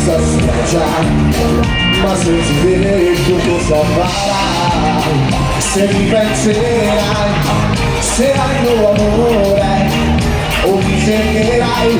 senza spiaggia, ma senza te tutto s'avvarà. Se mi penserai, se hai nuovo amore, o mi cercherai.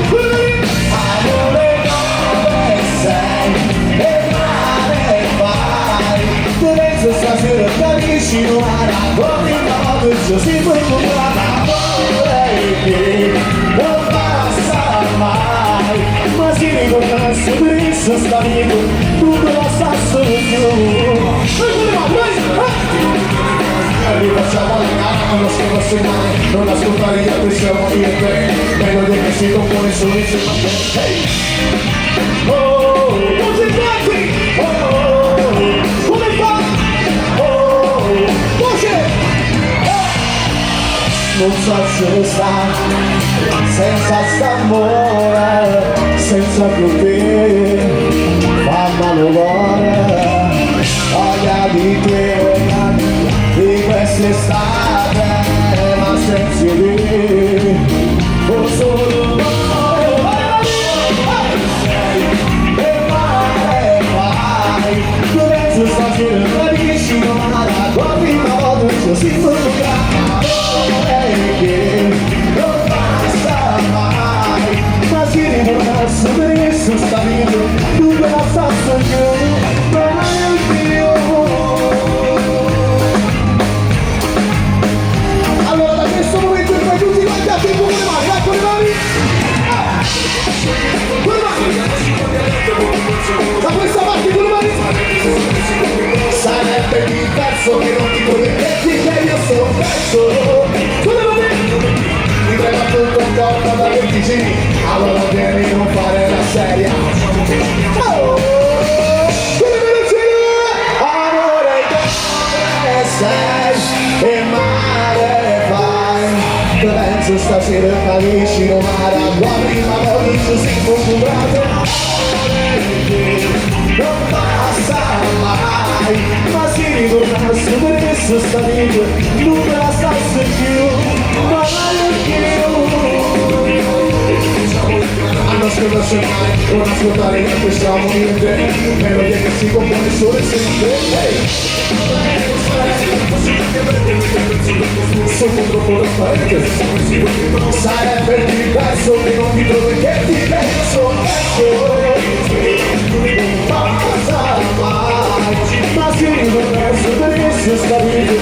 Amore dove sei e male fai? Tu penso stasera capisci alla prima volta ci siamo incontrati. Amore che non passa mai, ma si ritornasse per sta vita, tutto passasse più. Rifacciamo la gara, non scherzo mai, non ascoltare gli altri, siamo io e te, melodie che si compone solo insieme a te. Hey! Oh, Tutti quanti! oh, Come fa? oh, Voce! non so se sta senza st'amore, senza più te, fammelo cuore, voglia di te, di quest'estate, ma senza di te, o solo e male fai, tu pensi stasera capisci ma la prima volta ci siamo incontrati, che non passa mai, ma si ritornasse per questo sta vita, tu passasse più, mai più. Allora da questo momento in poi tutti quanti a tempo con le mani, vai con le mani! Ah! Con le mani! Da questa parte con le mani! Sarebbe diverso che non ti permetti che io sono perso. Con le mani! Mi prendo tutto un corpo da 20 giri, allora vieni non fare la seria. Oh! Con le mani al cielo! Amore dove sei e male fai. Te penso stasera capisci ma la prima volta ci siamo incontrati. Non passa mai, ma si ritornasse per questo sta vita, non passasse più, mai più. A non ascoltarsi mai, non ascoltare neanche siamo io e te, melodie che si compone solo insieme a te. Hey! Sono troppo trasparente. Sarebbe diverso che non ti trovo e che ti penso, ecco. Non passa mai, ma si ritornasse per questo sta vita,